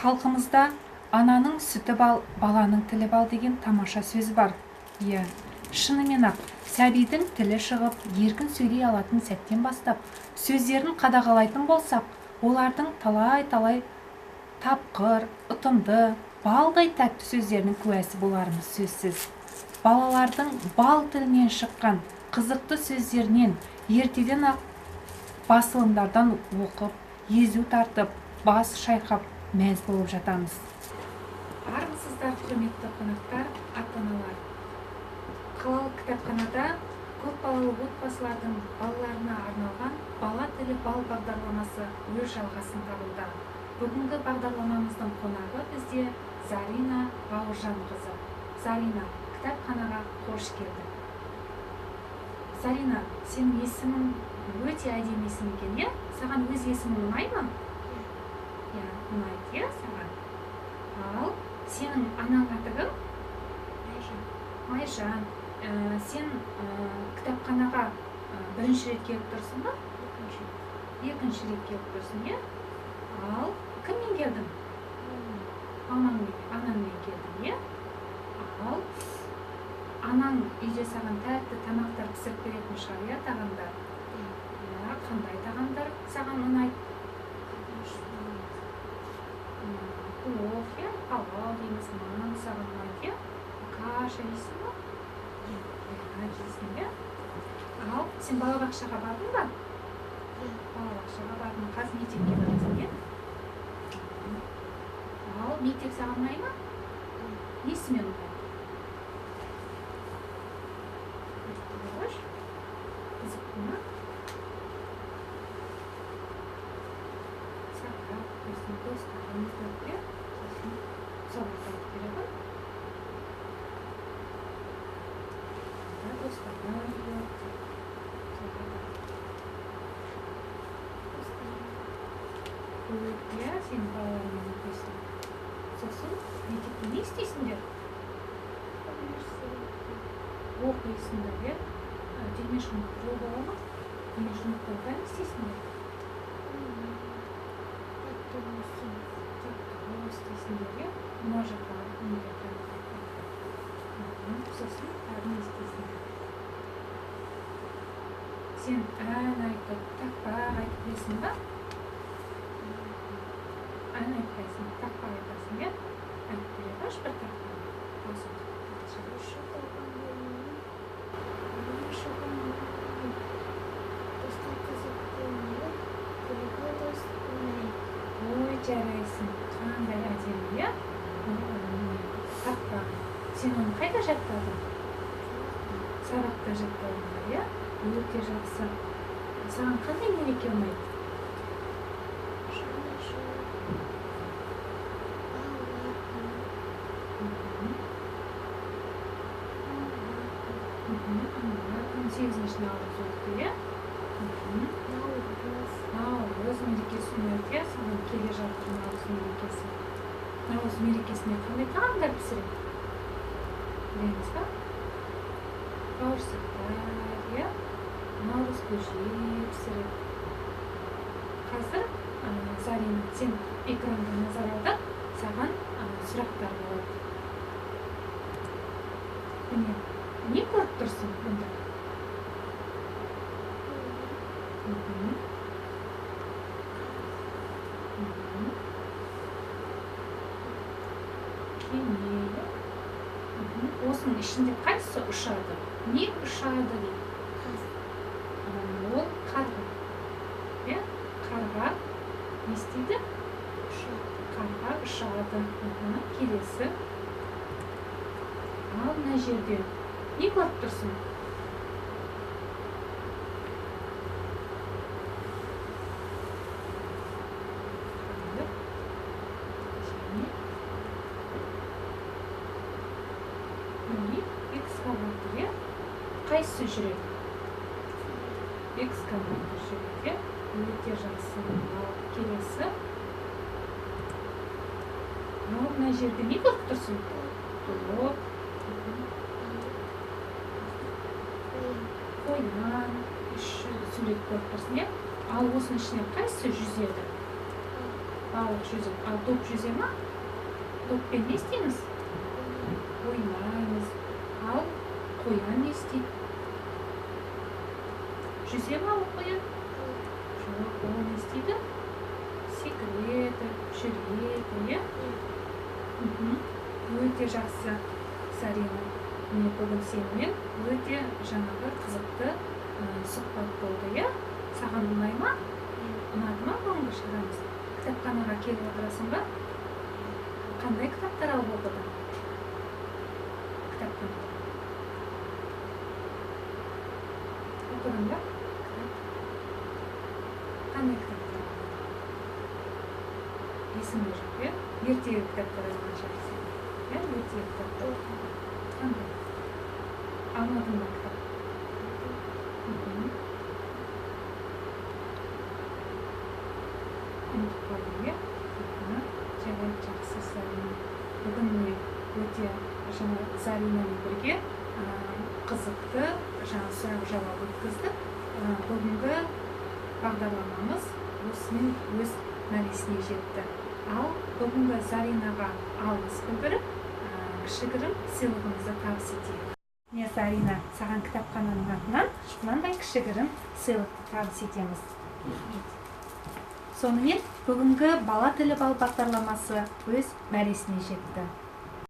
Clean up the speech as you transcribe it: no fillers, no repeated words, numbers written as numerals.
Халқымызда ананың сүті бал, баланың тілі бал деген тамаша сөз бар. Иә, шынымен-ақ, сәбидің тілі шығып, еркін сөйлей алатын сәттен бастап, сөздерін қадағалайтын болсақ, олардың талай-талай тапқыр, ұтымды, балдай тәтті сөздерінің куәсі боларымыз сөзсіз. Балалардың бал тілінен шыққан қызықты сөздерінен ертеден-ақ басылымдардан оқып, езу тартып, бас шайқап, мәз болып жатамыз. Армысыздар, құрметті қонақтар, ата-аналар. Қалалық кітапханада көпбалалы отбасылардың балаларына арналған «Бала тілі бал» бағдарламасы өз жалғасын табуда. Бүгінгі бағдарламамыздың қонағы бізде Зарина Бауыржанқызы. Зарина, кітапханаға қош келдің. Зарина, сенің есімің өте әдемі есім екен, иә? Саған өз есімің ұнай ма? Иә, ұнайды, иә, саған. Ал, сенің анаң аты кім? Майжан. Майжан. Сен кітапханаға бірінші рет келіп тұрсың ба? Екінші. Екінші рет келіп тұрсың, иә? Ал, кіммен келдің? Мамаңмен, анаңмен келдің, иә? Ал, анаң үйде саған тәтті тамақтар пісіріп беретін шығар, иә, тағамдар? Иә, қандай тағамдар саған ұнайды? Плов, иә, палау дейміз, нан саған ұнайды, иә? Каша жейсің ба? Иә, жейсің, иә? Ал, сен балабақшаға бардың ба? Балабақшаға бардың, қазір мектепке барасың, иә? Ал, мектеп саған ұнай ма? Несімен ұнайды? Қызықты ма? Сабақ, сосын достарың көп, иә? Сосын сабақ айтып бере ғой. Достарың көп деп. Көп, иә, сенің балаларыңмен оқисың. Сосын мектепте не істейсіңдер? Оқисыңдар, иә? Дене шынықтыру бола ма? Дене шынықтыруда не істейсіңдер? Жаттығу істейсіңдер, иә? Мына жаққа неге қарап? Сосын тағы не істейсіңдер? Сен ән айтып, тақпақ айтып білесің ба? Ән айтпайсың, тақпақ айтасың, иә? Айтып бере қойшы бір тақпақ. Ой, жарайсың, қандай әдемі, иә? Тақпақ. Сен оны қайда жаттадың? Сабақта жаттадың ба, иә? Өте жақсы. Саған қандай мереке ұнайды? Жаңа жыл, балалар күні. Аналар күні, 8 наурыз өтті, иә? Наурыз. Наурыз мерекесі ұнайды, иә? Саған келе жатыр наурыз мерекесі. Наурыз мерекесіне қандай тағамдар пісіреді? Білеміз ба? Бауырсақтар, иә? Наурыз көже пісіреді. Қазір, Зарина, сен экранға назар аудар, саған сұрақтар болады. Міне, не көріп тұрсың бұнда? Кеме. Осының ішінде қайсысы ұшады? Не ұшады дейді? Ол қарға. Иә? Қарға не істейді? Қарға ұшады. Келесі. Ал мына жерде не көріп тұрсың? Экскаватор, иә? Қайсысы жүреді? Экскаватор жүреді, иә? Өте жақсы. Ал келесі. Ал мына жерде не көріп тұрсың? Топ. Қоян. Үш сурет көріп тұрсың, иә? Ал осының ішінен қайсысы жүзеді? Балық жүзеді. Ал доп жүзе ма? Доппен не істейміз? Ойнаймыз. Ал қоян не істейді? Жүзе ма ол қоян? Жоқ, ол не істейді? Секіреді, жүреді, иә? Өте жақсы, Зарина. Міне, бүгін сенімен өте жаңағы қызықты сұхбат болды, иә? Саған ұнай ма? Ұнады ма бүгінгі шарамыз? Кітапханаға келіп отырасың ба? Қандай кітаптар алып оқыдың кітапханада? Оқыдың ба кітап? Қандай кітаптар оқыдың? Есіңде жоқ, иә? Ертегі кітаптар алған шығарсың, иә? Ертегі кітаптар қандай? Алмадың ба кітап? Ұмытып қалдың, иә? Жарайды, жақсы, Зарина. Бүгін міне өте жаңа Заринамен бірге қызықты жаңа сұрақ жауап өткіздік. Бүгінгі бағдарламамыз осымен өз мәресіне жетті. Ал бүгінгі Заринаға алғыс білдіріп, кішігірім сыйлығымызды табыс етейік. Міне, Зарина, саған кітапхананың атынан мынандай кішігірім сыйлықты табыс етеміз. Сонымен бүгінгі «Бала тілі бал» бағдарламасы өз мәресіне жетті.